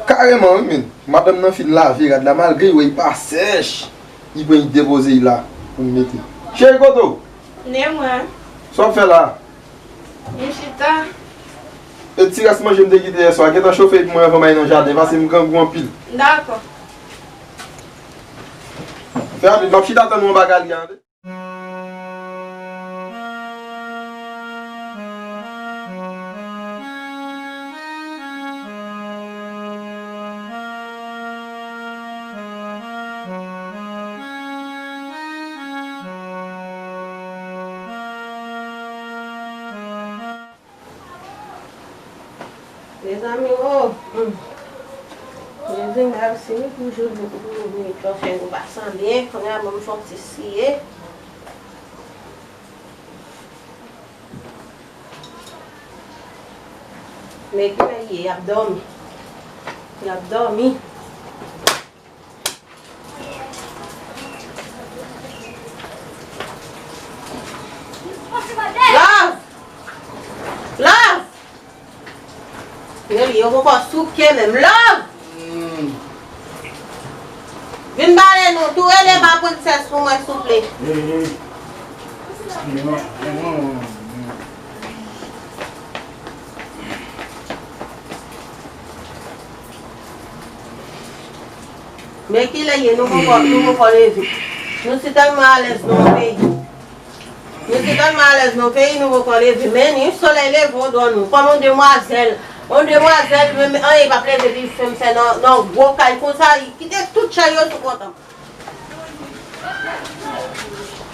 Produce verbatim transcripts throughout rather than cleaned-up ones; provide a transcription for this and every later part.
Kareman, wi, men. Madanm nan fin lave rad la, malgre l wè l pa sèch, li pran, li depoze l la pou m mete. Cheri, kote w? Ne mwen. Sa w ap fè la? M chita. E ti rès manje m te kite yè swa, gentan chofe pou mwen anvan m ale nan jaden, paske m grangou anpil. Dakò. Fè rapid, m ap chita tann ou anba galri a, tande. Mezanmi, o, hmm. Jezi, mèsi wi pou jounen, pou jounen, pou fè nou pa sanble. Kounye a, ban m fè yon ti siye. Men kilè l ye, y ap dòmi. Y ap dòmi. Love! Love! Yo li, yo poko souke menm. Love! Vin pale nou tou, rele ma princess pou mwen, souple. Men kilè ye, nou poko, nou poko leve. Nou si tèlman alèz nan yon peyi. Nou si tèlman alèz nan yon peyi, nou poko leve. Men ni solèy leve odò nou. Kòm yon demwazèl. Yon demwazèl, menm anyen p ap leve li fè m fè nan, nan gwo kay konsa, kite tout chay yo sou kont an.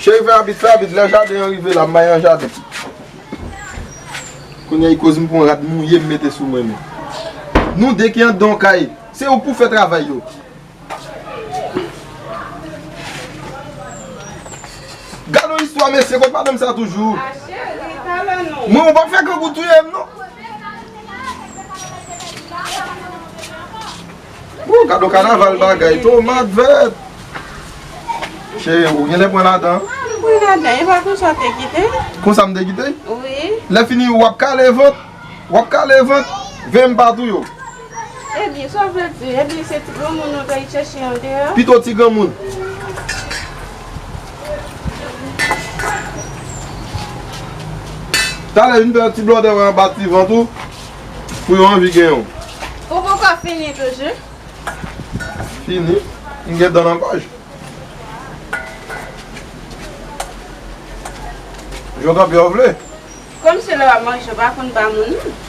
Cheri, fè rapid, fè rapid. Lè jaden an rive la, m bay nan jaden. Kounye a, li koz m pran rad mouye, m mete sou mwen, men. Nou de ki anndan kay, se ou k pou fè travay yo. Gad yon istwa, mesye, kot madanm sa toujou? A, cheri, talè non. Mwen, ou p ap fè grangou touye m, non. Wou, gad yon kanaval bagay, tomat vèt. Cheri, ou genlè pran ladan. Mwen ladan, e pa konsa w te kite? Konsa m te kite? Wi. Lè fini, w ap kale vant. W ap kale vant, veye m pa touye w. Ebyen, sa w vle di? Ebyen, se ti granmoun nou t al chèche andeyò? Pito ti granmoun. Talè, vin fè yon ti blòdè wè anba ti vant ou, pou yo anvi genyen w. Ou poko fini toujou? Fini. M gen dan nan gòj. Jan w kanpe w vle. Kòmsi lè w ap manje, w pa konn ba moun, non.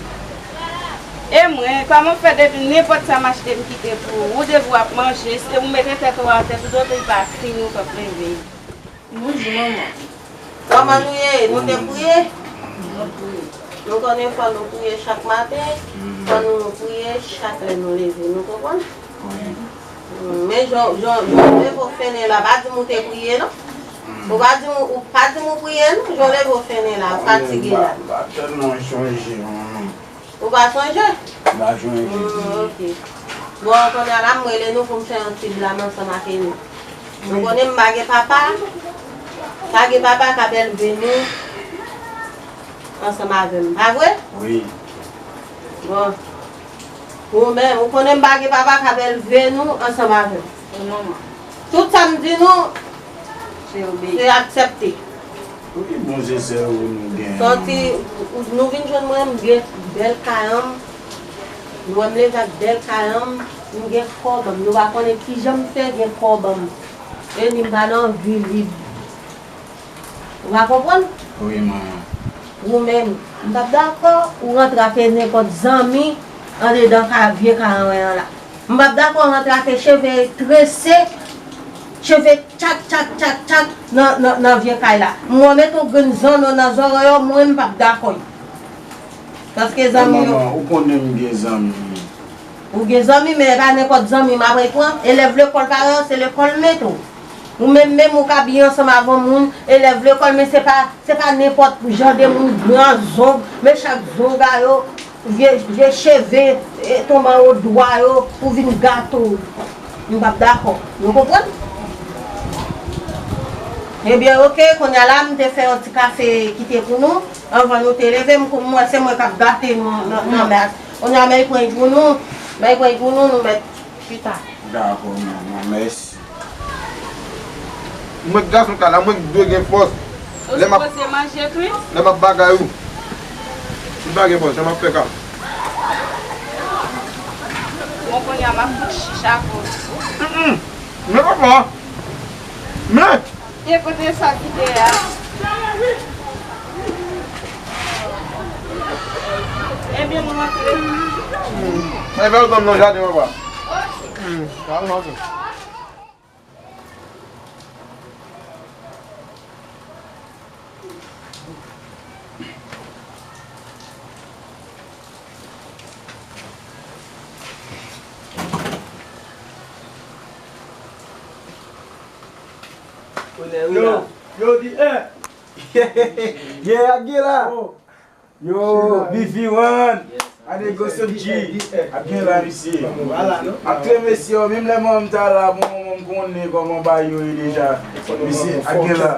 E mwen, kòman fè depi nenpòt sa m achte m kite pou ou, ou depi w ap manje, se ou mete tèt ou atè, tout otan li pa fini, ou p ap leve. Bonjou, manman. Kòman nou ye? Nou te priye? Nou priye. Nou konnen fò nou priye chak maten, fò nou priye chak lè nou leve, nou konprann? Wi. Men jan, jan, jan w leve w fennen la, pa di m ou te priye, non. Ou pa di m, ou pa di m ou priye, non, jan w leve w fennen la, ou fatige la. M pa, m pa tèlman chonje, non. Ou pa sonje? M pa sonje. Hmm, ok. Bon, kounye a la, m rele nou pou m fè yon ti blag ansanm ak nou. Nou konnen m pa gen papa. Pa gen papa k ap elve nou ansanm avè m. Pa vre? Wi. Bon. Ou menm, ou konnen m pa gen papa k ap elve nou ansanm avè m. Wi, manman. Tout sa m di nou, se obeyi. Se aksepte. Pou ki bon se sèvo nou gen? Sòti, nou vin jwenn mwen, m gen bèl kay an m. Nou wè m leve ak bèl kay an m. M gen kòb an m. Nou pa konnen kijan m fè gen kòb an m. E ni m pa nan vi lib. Ou pa konprann? Wi, manman. Ou menm, m p ap dakò ou rantre ak nenpòt zanmi andedan ka, vye kay an la. M p ap dakò rantre ak cheve trese, cheve tchak, tchak, tchak, tchak nan, nan, nan vye kay la. M wè w mete yon grenn zanno nan zòrèy ou, mwen, m p ap dakò. Paske zanmi yo. Manman, ou konnen m gen zanmi. Ou gen zanmi, men e pa nenpòt zanmi m ap pran. Elèv lekòl parèy ou, se lekòl mete w. Ou menm, menm ou ka byen ansanm avè yon moun, elèv lekòl, men se pa, se pa nenpòt jan de moun, gran zong, men chak zong a yo, vye, vye cheve, e, tonbe anwo dwa yo, pou vin gate w. M p ap dakò. Nou konprann? Ebyen, oke, kounye a la, m te fè yon ti kafe kite pou nou. Anvan nou te leve, m, m wè se mwen k ap gate nou nan, nan mè a. Kounye a, men pran pou nou. Bay pran pou nou, nou mèt chita. Dakò, manman, mèsi. Mwen gason kay la, mwen dwe gen fòs. Ou sipoze manje, Chris. Lè m ap bagay ou, m pa gen fòs, lè m ap fè kay. Bon, kounye a m ap fout chicha pou ou. Mm, mm. Men papa. Men. E kote sa kite a? Ebyen, m rantre. Mwen fè l nan jaden, papa. Al rantre. Yo, yo, di, eh. Yeah, Aguila. Yo, Bifi One. Ane Gosepji. Aguila, misye. Ak tre mesye, menm lè manman m ta la, bon, manman m konnen kòman bagay yo ye deja. Misye, Aguila.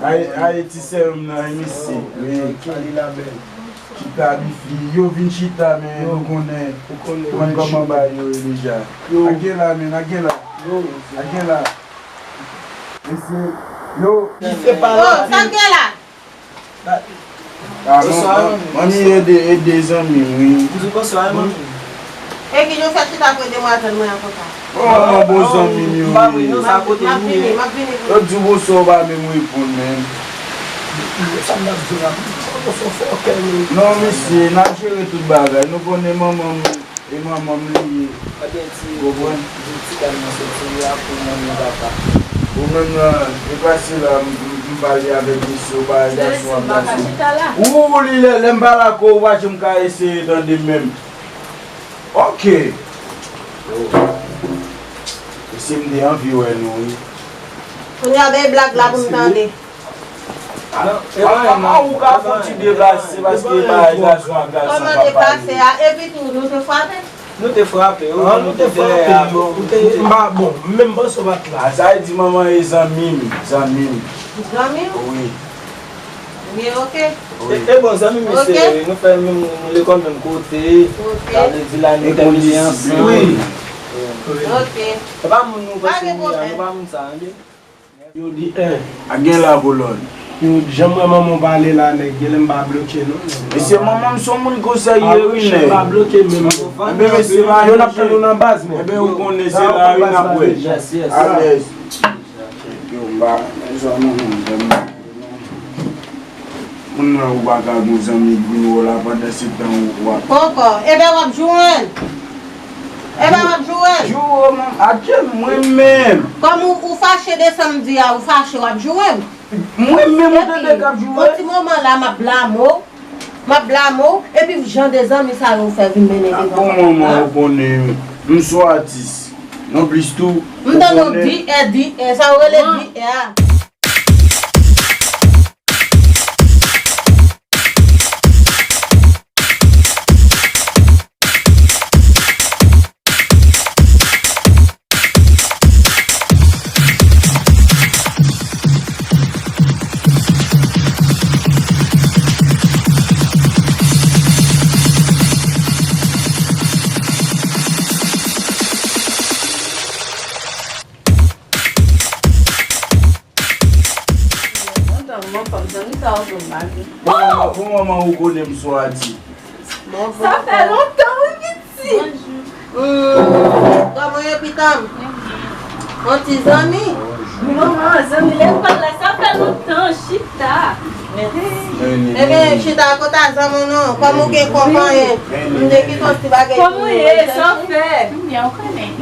Ay, ay, ti sè m nan, misye. Wi. Chita, Bifi. Yo, vin chita, men nou konnen. Ou konn kòman bagay yo ye deja. Aguila, men, Aguila. Aguila. Mesye, yo. Li se pa la. Oh, sa k gen la? Ah, manmi, ede, ede zanmi m, wi. M di bonswa, manmi. E ki jan w fè chita pou demwazèl mwen an konsa? Oh, manman, bon zanmi m yo ye. M ap vini, m ap vini pou. Yo di w bonswa, w pa menm reponn, menm. Sa m ap di w la, bonswa, fò kè nou. Non, mesye, n ap jere tout bagay. Nou konnen manman m. E manman m li ye. Ebyen, ti, konprann? Di ti dam nan soti a pou manmi papa. Ou menm nan, e pase la, m, m, m pale avèk misye, ou pa gason ak gason. Ou, li lè, lè m pale ak ou, ou pa janm ka eseye tande m menm. Ok. Mesye, m te anvi wè nou, wi. Kounye a, bay blag la pou m tande. A, a, a, ou ka fè yon ti deplase, se paske e pa gason ak gason k ap pale. Kòman deplase a? Epi tou, nou te frape? Nou te frape, wi, nou te frape, nou te, m pa, bon, m menm panse w pa t la. A, sa vle di manman e zanmi m, zanmi m. Zanmi w? Wi. Wi, ok. E, e bon, zanmi m, mesye, nou fè menm, nou lekòl menm kote. Ok. Sa vle di la, nou tèmine ansanm. Wi. Ok. E pa moun nou panse nou ye a, nou pa moun sa, tande. Yo di, eh. A gen la, Kolòn. Yo, jan m wè manman w pale la, nèg, genlè m pa bloke, non. Mesye, manman m se yon moun konsa ye, wi, nèg. M pa bloke menm. Enben, mesye, yo n ap tann ou nan baz, men. Enben, ou konnen se la, wi, n ap wè. Alèz. Yo, m pa, men sa manman m fè m. Moun nan ou pa ka gon zanmi gri w la pandan se tan ou w ap. Poko. Ebyen w ap joure l. Ebyen w ap joure l. Joure w, manman, atyèl mwen menm. Kòm ou, ou fache de sa m di a, ou fache w ap joure m. Mwen menm ou tande k ap joure. Epi, yon ti moman la m ap blame w. M ap blame w. Epi jan de zanmi sa yo ou fè vin mennen devan. A bon manman ou konnen m se yon atis. Non plis tou. M tande w di è, di è. Sa yo rele di è a. Bon manman, bon manman ou konnen m sou Adi. Sa fè lontan wi pitit. Kòman ye pitit? Yon ti zanmi. Manman, zanmi lekòl la, sa fè lontan, chita. Ebyen, chita kote zanmi w non. Kòm ou gen konpayi, m te kite yon ti bagay pou ou. Kòman ye, sa w fè?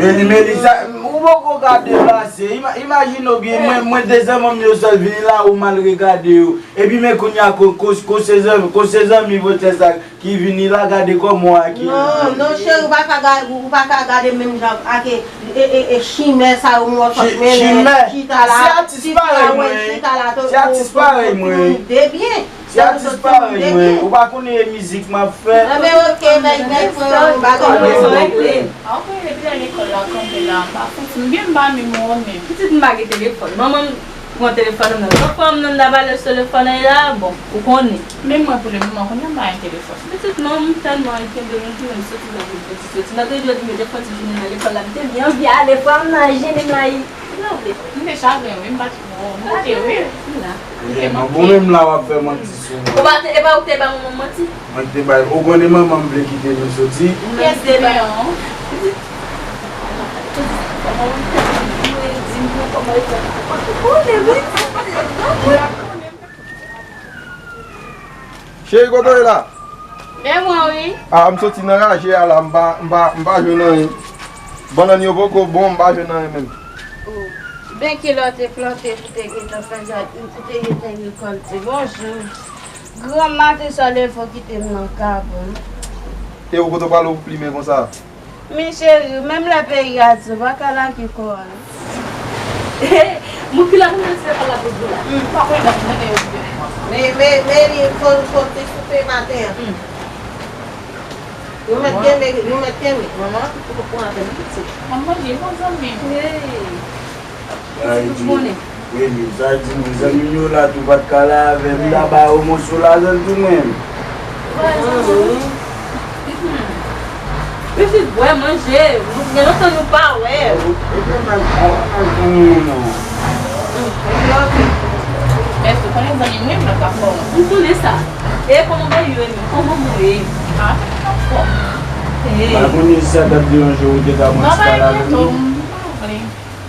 Meli, Meli, sa, ou poko ka deplase. Ima-, imajine w byen, mwen, mwen de zanmi m yo sòt vini la, ou mal regade yo. Epi men kounye a, ko-, ko-, ko se zanmi, ko se zanmi vòtès la ki vini la, gade kòman w akèyi. Non, non, cheri, ou pa ka ga-, ou pa ka gade menm jan ak e, e, e, e chimè sa yo, mwen sòt mennen, chita la, chita la, chita la, se atis parèy mwen. Se atis parèy mwen. Se atis parèy mwen. Ou pa konnen e mizik m ap fè. Enben, ok, bay, bay, frè, ou pa gen pwoblèm. An, mwen rete lekòl la, kanpe la, m pa fouti. M gen m pa menm wè menm. Pitit m pa gen telefòn. Manman m Pran telefòn nan. Lòt fwa m nan m ta pale sou telefòn nan la, bon, ou konnen. Men mwen pou le moman kounye a m pa gen telefòn. Pitit mwen, m tèlman kenbe m, m soti nan vil, m soti, nan te jodi, m te fon ti vini nan lekòl la, m te byen anvi ale, fwa m nan jeni m la, m te chagren, wi, m pa t, m te ri. M la. Ou te manke. Bon, menm la w ap fè manti sou mwen. Ou pa te, e pa ou te ba manman manti? Mwen te bay, ou konnen manman m vle kite nou soti. Kiyès te bay? Cheri, kote w ye la? Men mwen wi. A, m soti nan raje a la, m pa, m pa, m pa jwenn anyen. Bannann yo poko bon, m pa jwenn anyen menm. Oh. Ben kilè w te plante pou te gentan fè jaden, pou te gentan rekòlte. Bonjou. Granm maten sa w leve w kite m nan kabon. E ou kote w prale w plimen konsa? Men cheri, menm lè peyi a di, w pa ka lage kò a non. Moun ki la pou mwen se pa la pou di la. Hmm, pa konn dat mwen yo di. Men, men, men li fò, fò te soupe maten an. Hmm. Nou mèt kenbe, nou mèt kenbe. Manman, ou pran avè m pitit. M ap manje, non, zanmi m. Hey. Sa vle di, wi, men sa vle di, men zanmi m yo la tou pa t ka la avè m, m ta ba yo moso lajan tou mwen. Pitit, bwè, manje, gen lontan nou pa wè. Ou te nan, ou nan zanmi m non. Mèsi, ou konnen zanmi m wi, m pa ka fò. M konnen sa. E kòman w ye menm? Kòman w ye? A, m pa fò. Hey. Pa konnen si sa t ap deranje w, ou te ka pran ti pale avè m tou. Non, pa enkyete w, m pa vle.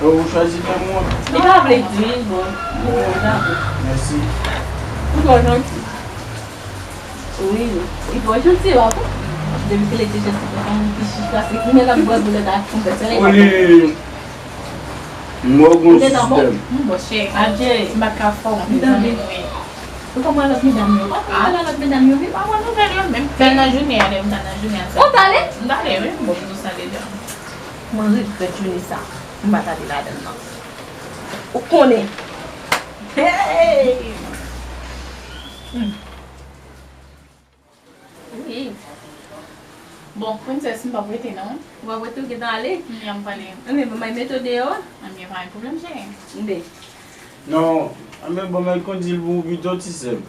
Ou chwazi fè m wont. Li pa vle di, bon. Bon, dakò. Mèsi. Ou twò janti. Wi, li twò janti, w ap. Depi ke li te janti, pou yon moun ki chich la, se kounya l ap bwè boulèt ak konfèt, se li. Oli, m wè w gon sistèm. M bon, chè. Adje. M pa ka fò, m tande. Ou konn wè lòt medam yo? Pa konn wè lòt medam yo, wi. Pa wè nouvèl yo menm. Fè l nan jounen an, lè m ta nan jounen an. Ou t ale? M t ale, wi. M bon, nou sa dedan. Mwen regrèt jounen sa. M pa t ale ladan l nan. Ou konnen. Hey! Hmm. Wi. Bon, Princess, m p ap rete non. W ap rete, ou gentan ale? M gentan prale. Ebyen, ban m al mete w deyò a. Ebyen, pa gen pwoblèm, cheri. Ebyen. Non, ebyen, ban m al kondi l pou ou pito, ti sè m.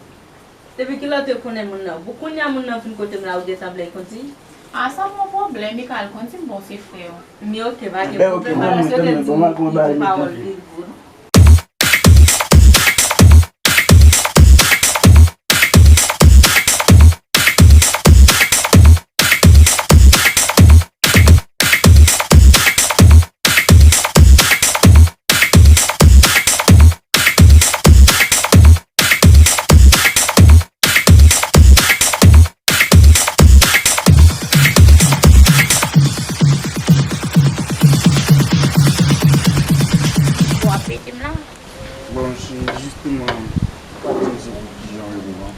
Depi kilè w te konnen moun nan? Bon, kounye a moun nan vin kote m la, ou gentan vle l kondi? A, sa pa yon pwoblèm, li ka al kondi m, bon, se frè w. Ebyen, oke, pa gen pwoblèm. Ebyen, oke, tanpri, tanpri, ban m al pran bagay m mete nan fè. Bon, se jisteman, pa t konn se pou kijan w rele m.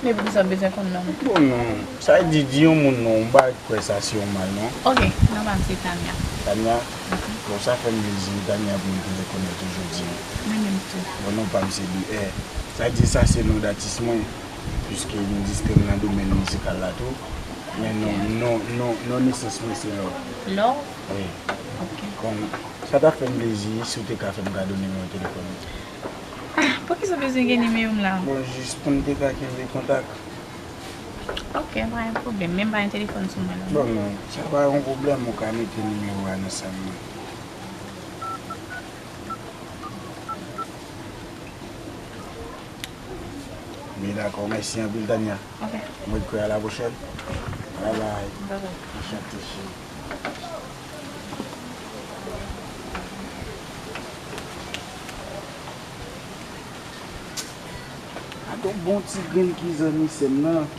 Men poukisa w bezwen konn non m? Bon, non. Sa vle di, di yon moun non, m pa kwè sa se yon mal, non. Oke, non pa m se Tania. Tania? Mhm. Bon, sa fè m plezi, Tania, pou m te rekonèt ou jodi a. Mwen menm tou. Bon, non pa m se B R. Sa vle di, sa se non datis mwen, piske m diske m nan domèn mizikal la tou. Men non, non, non, non nesans mwen se Lò. Lò? Wi. Oke. Bon, sa ta fè m plezi si w te ka fè m kado nimewo telefòn ou. Ah, poukisa w bezwen gen nimewo m la? Bon, jis pou n te ka kenbe kontak. Oke, pa gen pwoblèm. Men m pa gen telefòn sou mwen la. Bon, non, sa pa yon pwoblèm, ou ka mete nimewo a nan sèl mwen. Byen, dakò. Mèsi anpil, Tania. Oke. Mwen kwè a la pwochèn. Bye bye. Bye bye. Anchante, cheri. Gad yon bon ti grenn ki zanmi sè m nan.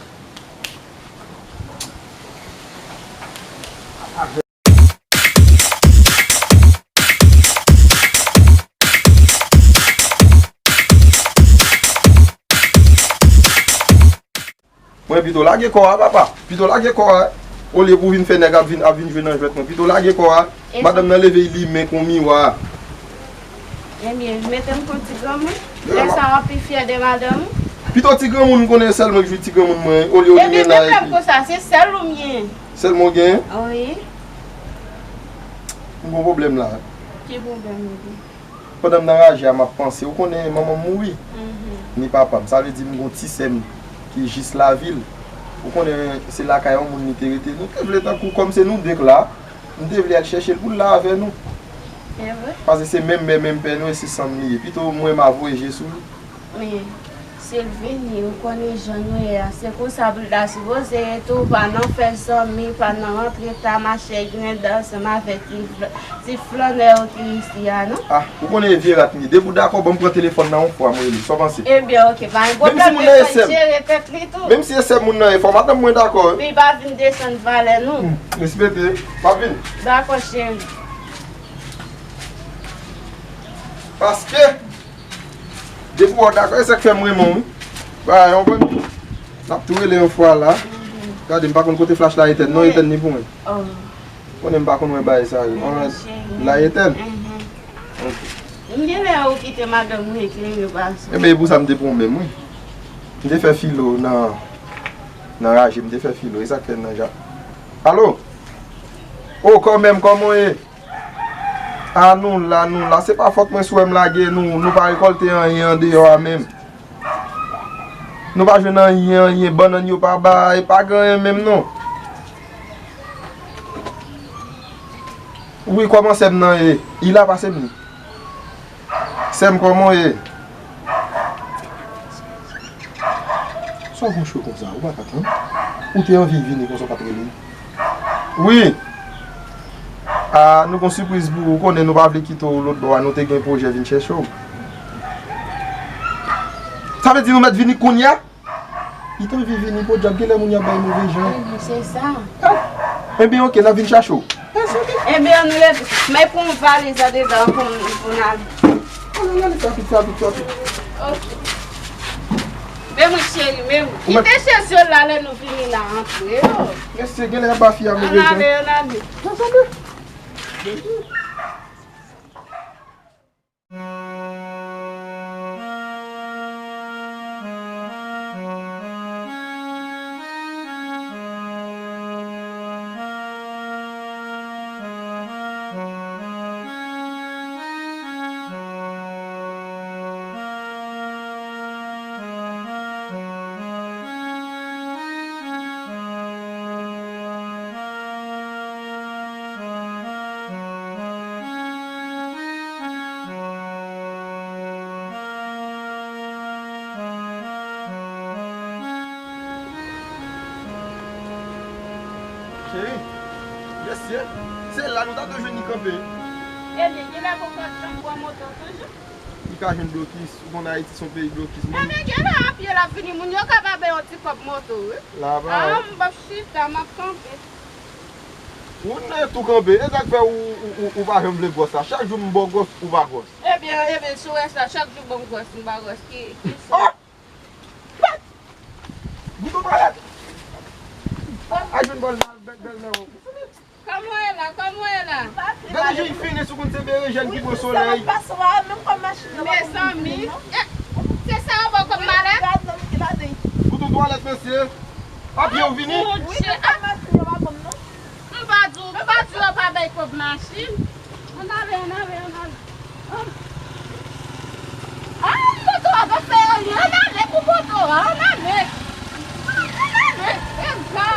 Mwen pito lage kò a, papa. Pito lage kò a. Olye pou vin fè nèg ap vin, ap vin jwe nan jwèt mwen. Pito lage kò a. E madanm nan leve, li limen kon miwa. Ebyen, mete m pou ti granmoun. Lè sa w ap pi fyè de madanm ou. Pito ti granmoun, m konnen sèl mwen ki jwe ti granmoun mwen. Olye ou limen nan epi. Epi, menm lè m konsa, se sèl ou m genyen. Sèl mwen w genyen? Wi. M gon pwoblèm la. Ki pwoblèm ou gen? Pandan m nan raje a, m ap panse, ou konnen manman m mouri, ni papa m. Sa vle di m gon ti sè m ki jis lavil. Ou konnen se lakay yon moun li te rete. Nou te vle tankou kòm se nou de k la, m te vle al chèche l pou l la avè nou. Paske se menm mè, menm pè nou e se san m li ye. Pito mwen m a voye je sou li. Men, si l vini, ou konnen jan nou ye a, se konsa pou l ta sipoze ye tou, pa nan fè zanmi, pa nan rantre ta mache grenn ansanm avèk ti fl-, ti flannè yo ki isi a, non? Ah, ou konnen e vye rat m ye. Depi w dakò, ban m pran telefòn nan yon fwa, m rele. Sa w panse? Ebyen, oke, pa gen pwoblèm, men fò l jere tèt li tou. Menm si e sè moun nan ye, fò madanm mwen dakò, wi. Li pa vin desann valè nou. Hmm, respekte, m ap vini. Dakò, cheri. Paske, depi w dakò, e sa k fè m renmen w, wi. Ba, yon bon, n ap tou rele yon fwa la. Gade, m pa konn kote flach la etèn, non, etèn li pou mwen. Konnen m pa konn wè bagay sa yo. An, la etèn. M genlè ou kite madanm ou eklere pa sa. Ebyen, e pou sa m te pran menm, wi. M te fè filo nan, nan raje, m te fè filo, e sa k fè nan ja. Alo? O, kanmenm, kòman w ye? A, nou la, nou la. Se pa fòt mwen si w wè m lage nou, nou pa rekòlte anyen andeyò a menm. Nou pa jwenn anyen, anyen. Bannann yo pa bay, pa gen anyen menm non. Wi, kòman sè m nan ye? Ila, pase m li. Sè m, kòman w ye? Sa w gon cho konsa, ou pa ka tann? Ou te anvi vini konsa, w pa t rele m? Wi. A, nou gon sipriz pou ou, konnen nou pa vle kite w lòt bò a, nou te gen pwojè vin chèche w. Sa vle di nou mèt vini kounye a? Li t anvi vini, podyab, genlè moun yo ap bay move jan. Wi, se sa. Ebyen, oke, n ap vin chache w. Ebyen, ann leve. Men pran yon valiz andedan pou n, pou n ale. Al, al, al, rapid, rapid, rapid. Oke. Men mwen, cheri, men mwen. Kite chèz yo la lè nou vini la antre yo. Mesye, genlè y ap ba fi a move jan. Ann ale, ann ale. Ann ale. Cheri, mesye, se la nou ta dwe jwenn li kanpe. Ebyen, genlè poko janm pran moto toujou. Li ka jwenn blokis, ou konn Ayiti se yon peyi blokis. Ebyen, genlè a pye l ap vini, moun yo ka ba l yon ti kòb moto, wi. Laba. A, m p ap chita, m ap kanpe. Ou nan tou kanpe, e sa k fè ou, ou, ou, ou pa janm vle gwòs la. Chak jou m ba w gwòs, ou pa gwòs. Ebyen, ebyen, si w wè sa, chak jou ban m gwòs, m pa gwòs, ki, ki sa? Oh! Goumen twalèt! Al jwenn bèl, bèl, bèlmè w. Kòman w ye la? Kòman w ye la? Gade jan l fini, si w konn se berejèn ki pran solèy. Mezanmi, eh, se sa yo ba w kòb malè? Bouton twalèt, mesye. A pye w vini? Monchè, ah. M pa di w, m pa di w yo pa bay kòb machin. Ann ale, ann ale, ann ale. Ann. Ah, moto a pa fè anyen. Ann ale pou moto a, ann ale. Ann ale. Egare.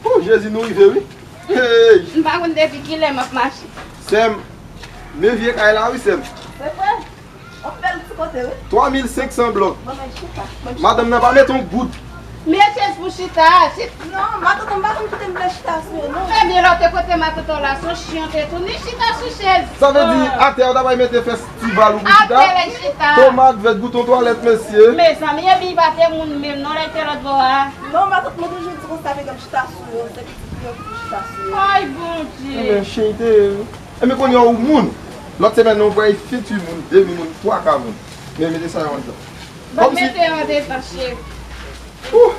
Oh, Jezi, nou rive, wi. Hey! M pa konn depi kilè m ap mache. Sè m, men vye kay la, wi, sè m. Se vre? On bèl ti kote, wi. Twa mil senk san blòk. Bon, men chita. Bon, chita. Madanm nan pa mete yon goud. Men chèz pou chita, chita. Non, matant, m pa konn kite m vle chita sou yo, non. Ebyen, lòt kote matant la, se yon chen te tounen chita sou chèz. Sa vle di, atè a, w ta pral mete festival ou pou chita? Atè lè chita. Tomat, vèt, bouton twalèt, mesye. Mezanmi, epi pa te moun menm, non, lè te lòt bò a. Non, matant, mwen toujou di konsa, medam chita sou yo, se pitit yo ki pou chita sou yo. Ay, Bondye. Ebyen, chen te ye, wi. Ebyen, kounye a, ou moun. Lòt semèn, ou pral fiti moun, demi moun, twa ka moun. Men mete sa yo anndan. Ban mete yo anndan, cheri. Ouh!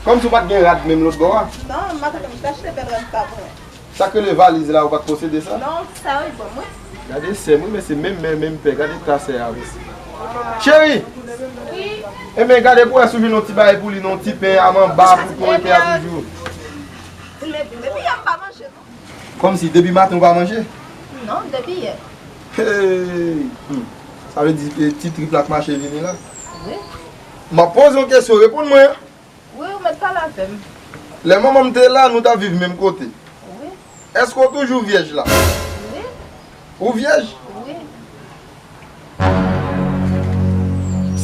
Kòmsi w pa t gen rad menm lòt bò a. Non, matant, m te achte bèl rad sa pou mwen. Sa k rele valiz la, ou pa t posede sa? Non, sa yo ban mwen. Gade sè m, wi, men se menm mè, menm pè. Gade ta sè a, mesye. Cheri! Wi. Ebyen, gade pou wè si w jwenn yon ti bagay pou li, non, ti pen a manba, pou kòreke a toujou. Depi yè m pa manje, non. Kòmsi, depi maten ou pa manje? Non, depi yè. Hey! Hmm. Sa vle di, e, ti trip la k mache vini la? Wi. M ap poze yon kesyon, reponn mwen. Wi, ou mèt pale avè m. Lè manman m te la, nou t ap viv menm kote. Wi. Èske w toujou vyèj la? Wi. Ou vyèj? Wi.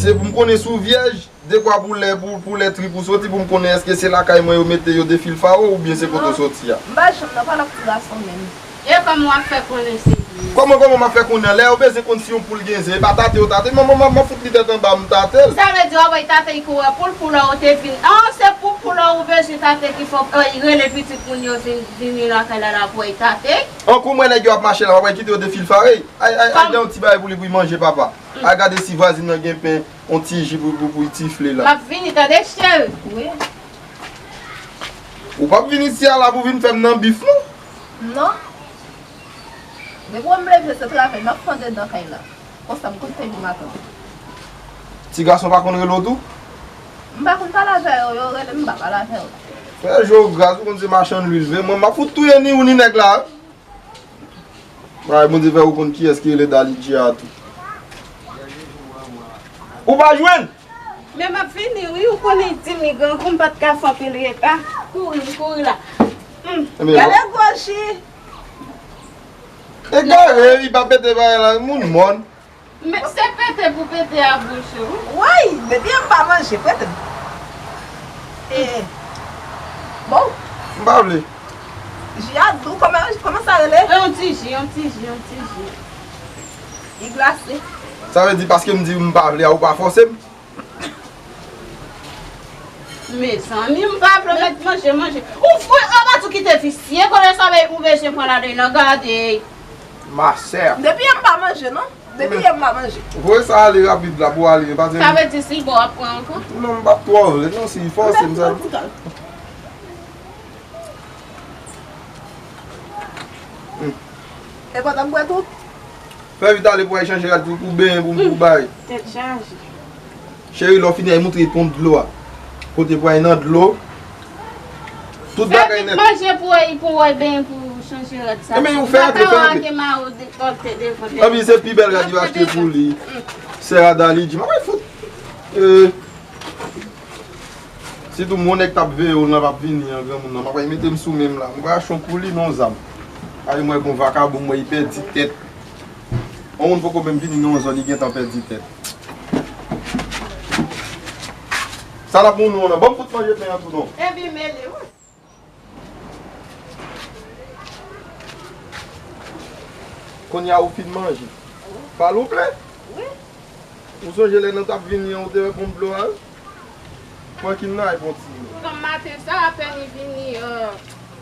Se pou m konnen si w vyèj, dekwa pou lè, pou, pou lè trip ou soti, pou m konnen èske se lakay mwen yo mete yo defilfare w oubyen se kote w soti a. Non. M pa janm nan pale ak ti gason menm. E kòman w ap fè konnen se li? Kòman, kòman m ap fè konnen? Lè yo bezwen konn si yon poul gen zen, e pa tate yo tate. Manman, m ap fout li tèt anba, m tate l. Sa vle di w ap bay tate l kou wè poul, poul la ou te vin. An, se pou poul la ou bezwen tate ki fò, e, rele pitit moun yo vin, vini lakay la, la pou w tate. An kou m wè nèg yo ap mache la, w ap kite yo defilfare. Ay, ay, ay, dan yon ti bagay pou li pou l manje, papa. Al gade si vwazin nan gen pen, yon ti ji pou, pou, pou l tifle la. M ap vini, tande, cheri. Wi. Ou p ap vin isi a la pou vin fè m nan bif, non. Non. Depi w wè m leve se travay, m ap fè andedan kay la. Konsa m konn fè jou maten. Ti gason pa konn rele w tou? M pa konn pale avè yo, yo rele m, m pa pale avè yo. Fè je w gras, ou konn se machann lwil vre. Mwen, m ap fout touye ni ou ni nèg la. Ay, Bondye fè ou konn kiyès ki rele Dalidji a tou. Ou pa jwenn? Men m ap vini, wi, ou konnen di m li grangou, m pa t ka fè anpil reta. Kouri, m kouri la. Hmm. Ebyen, gade gwo ji. Egare, li pa pete bagay la, moun mòn. Men se pete pou pete a bouch ou. Woy, depi m pa manje, pete m. E, bon. M pa vle. Ji a dou, kòman, kòman sa rele? E yon ti ji, yon ti ji, yon ti ji. Li glase. Sa vle di paske m di m pa vle a, ou pa fòse m? Mezanmi, m pa vle mèt manje, manje. Ou fou, ou pa tou kite visye, konnen sa ou bezwen pran ladan nan gade. Ma sè. Depi yè m pa manje, non. Depi yè m pa manje. Voye sa ale rapid la pou ale, pa... Sa vle di si l bon w ap pran ankò? Non, m pa twò vle, non, si l fòse m sa. Hmm. E pandan m bwè tou. Fè vit ale pou al chanje rad pou, pou benyen pou, pou bay. Tèt chaje. Cheri, lè w fini, al montre pon dlo a. Kote pou al nan dlo. Tout bagay nèt. Fè vit manje pou, pou w al benyen pou chanje rad sa. Ebyen, ou fè antre, fè antre. Anpi se pi bèl rad yo achte pou li. Sè a Dalidji, m ap fout. E, Sitou m wè yon nèg t ap veye w lan p ap vini an, granmoun nan, m ap mete m sou men m la. M pral achte yon pou li, non, zam. Ay, m wè gon vakabon, m wè li pèdi tèt. Yon moun poko menm vini nan yon zòn, li gentan pèdi tèt. Sa l ap moun non, non. Ban m fout manje pen an tou, non. Epi mele, wi. Kounye a ou fin manje. Pale ou plen. Wi. Ou sonje lè nou t ap vini an, ou te wè ponp dlo a? Pran kin nan, ay, pran ti. Kòm maten sa, apèn li vini, euh,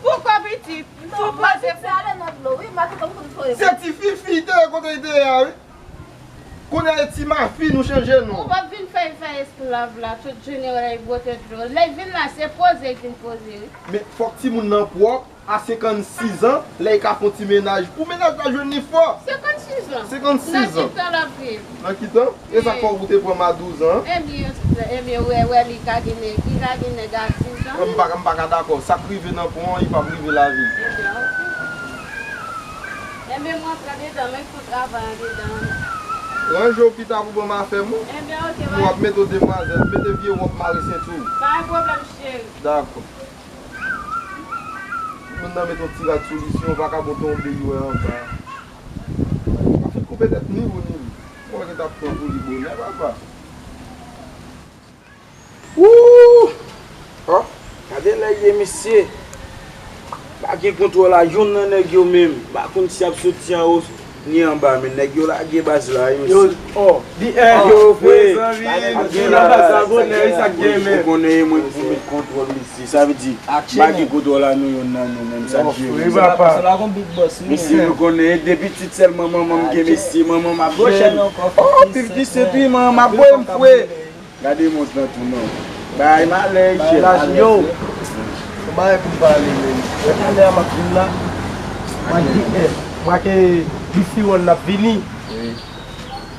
pou kò pitit, pou poze. Se ale nan dlo, wi, maten kòm konn foye. Se ti fifi te ye kote li te ye a, wi. Kounye a e ti mafi nou chanje non. Ou p ap vin fè l fè esklav la, tout jounen w la, li bwote dlo. Lè l vin la, se poze l vin poze, wi. Men fòk timoun nan pwòp. A senkannsis an, lè l ka fè yon ti mennaj, pou mennaj la jwenn li fò. Senkannsis an? Senkannsis an. Nan ki tan l ap viv? Nan ki tan? E sa k fè ou te pran m a douz an? Ebyen, ebyen, wè, wè, li ka gen nèg, li ka gen nèg a diz an. Mwen, m pa, m pa ka dakò. Sa k rive nan pon an, li p ap rive lavi. Ebyen, oke. Ebyen, mwen antre andedan, men fè travay andedan. Ranje w pita pou ban m afè m, wi. Ebyen, oke, bye. Mwen ap mete w demwazèl, mete vye wòb mare senti w. Pa gen pwoblèm, cheri. Dakò. Moun nan met yon ti rad sou li, si yon vakabon tonbe, li wè anba. Pa fèt koupe tèt ni ou ni li. Mwen gen t ap pran pou li bonè, papa. Wouy! De nèg ye mesye. Pa gen kontwòl a youn nan nèg yo menm. M pa konn si y ap soti anwo ni anba, men nèg yo lage baz la wi mesye. Yo, oh, di, eh, yo, frè, mezanmi, pa gen nou nan baz la bonè, sa k gen menm. Ou konnen mwen pou met kontwòl mesye. Sa vle di, m pa gen kontwòl a nou youn nan nou menm, sa k jere. Wi papa. Mesye, nou konnen e de pitit sèlman manman m gen mesye, manman m ap jere. Oh, pip di se pi manman m ap voye m fwe. Gade mont lan tou non. Bagay malè, chè. Yo, yon bagay pou m pale menm. Talè a m ap vin la. M a di, eh, m a ke Bifi One n ap vini.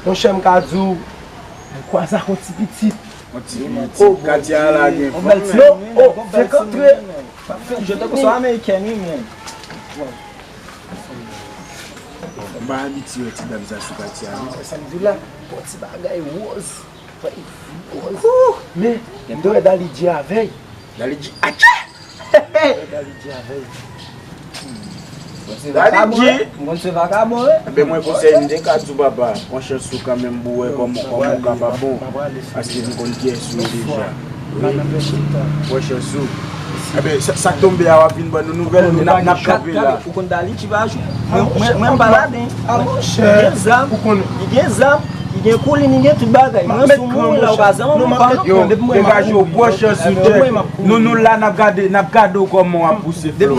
Monchè, m ka di w, m kwaze ak yon ti pitit. Yon ti pitit. Katye a la gen fanm. Non, oh, fèk antre. M ap fè je te konsa amerikèn wi mwen. M pa abitye wè ti dam sa sou katye a non. Sa m di w la, bon ti bagay wòz. Wouh! Men, m te wè Dali G avè l. Dali G, atchè! M te wè Dali G avè l. Dali G! M konn se vakabon wi. Enben mwen konsèy m te ka di w papa, pran chans ou kanmenm pou w wè kòman kòman w kapab bon. Paske m konn kiyès ou ye deja. Wi. Pran chans ou. Enben sa, sa k tonbe a w ap vin ban nou nouvèl, n ap, n ap kanpe la. Ou konn Dali G pa jwe. Mwen, mwen, mwen m pa ladan. Li gen zam, li gen zam, li gen koulin, li gen tout bagay. Mwen sou moun la, ou pa zanmi mwen pa non. Yo, degaje w, pran chans ou tèt. Nou, nou la, n ap gade, n ap gade w kòman w ap pouse flow.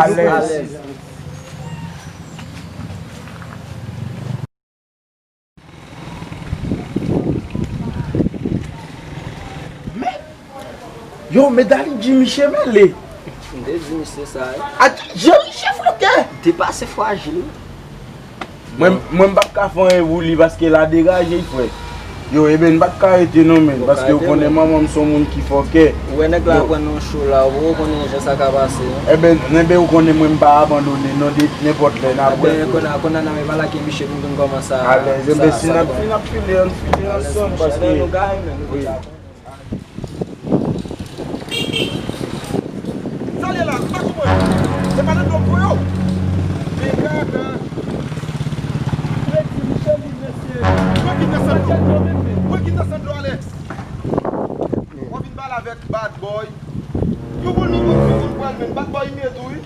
Alèz. Men, yo, men Dali G, miche mele. M te di misye sa wi. Atchè, je miche flouke. Depase frajil wi. Mwen, mwen m p ap ka fè anyen pou li paske l a degaje frè. Yo, ebyen m pa t ka rete non men, paske ou konnen manman m se yon moun ki fòkè. Ou wè nèg la pran nan cho la, ou poko konnen jan sa ka pase. Ebyen, ebyen ou konnen mwen m pa abandone non, de nenpòt lè n ap wè. Ebyen, kounye a, kounye a n a pa lage miche pou nou konn kòman sa. Alèz, ebyen si n ap, n ap file, ann file ansanm paske. Sa l ye la, m pa konprann. Se pa nan dlo m voye w. Men kaka. Mwen ki nan san dlo. Mwen ki nan san dlo, Alex. W ap vin pale avèk Bad Boy. Yon boul mi yon boul pral menm. Bad Boy, m ye tou wi.